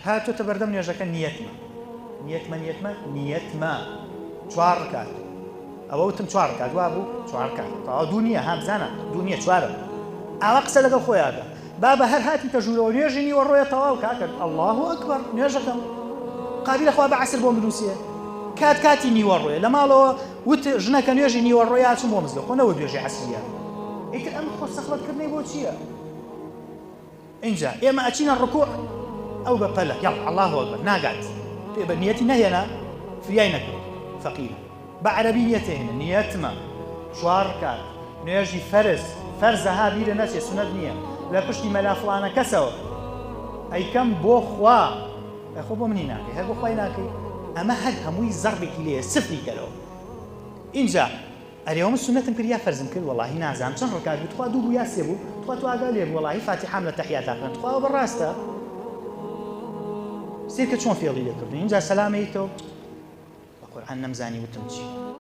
هاتۆتە بەردەم نوێژەکە نیەتمە نیەتمە نیەتمە نیەتمە چوار ڕکات ئەوە وتم چوار ڕکات وابوو چوار ڕکات تەواو دوو نییە ها بزانە دوو نییە چوارە ئاوا قسە لەگەڵ خۆیاکە بابە هەر هاتیتە ژوورەوە نوێژی نیوەڕۆیە تەواو کاکە اللە اکبر نوێژەکەم قابیلە خوا بە عەسر بۆم بنووسێ کات کاتی نیوەڕۆیە لە ماڵەوە وت ژنەکە نوێژی نیوەڕۆیە ئەچم بۆ مزگەوت خۆ نەوت نوێژی عەسریە ئیتر ئەم خۆ سەخڵەتکردنەی بۆ چییە؟ ئینجا ئێمە ئەچینە ڕکوع ئەو بە پەلە یاڵا اللە اکبر ناگات پێ بە نیەتی نەهێنا فریای نەکەوت فەقیرە بە عەرەبی نیەت هێنە نیەتمە چوار ڕکات نوێژی فەرز فەرزە ها بیرە نەچێ سونەت نییە لە پشتی مەلا فڵانە کەسەوە ئەیکەم بۆ خوا ئەخۆ بۆ منی ناکەی هەر بۆ خوای ناکەی ئەمە هەر هەمووی زەڕبێکی لێیە سفری کەرەوە ئینجا ئەرێ ئەوە من سوننەتم کرد یا فەرزم کرد وەڵاهی نازانم چەند ڕکات بوو تخوا دوو بوو یا سێ بوو تخوا تۆ ئاگا لێ بوو وەڵاهی فاتیحام لە تەحیاتا خوێند تخوا ئەوە بەڕاستە سەیرکە چۆن فێڵی لێ کردوین ئینجا سەلام ئەیتەوە بە قورعان نەمزانی وتم چی.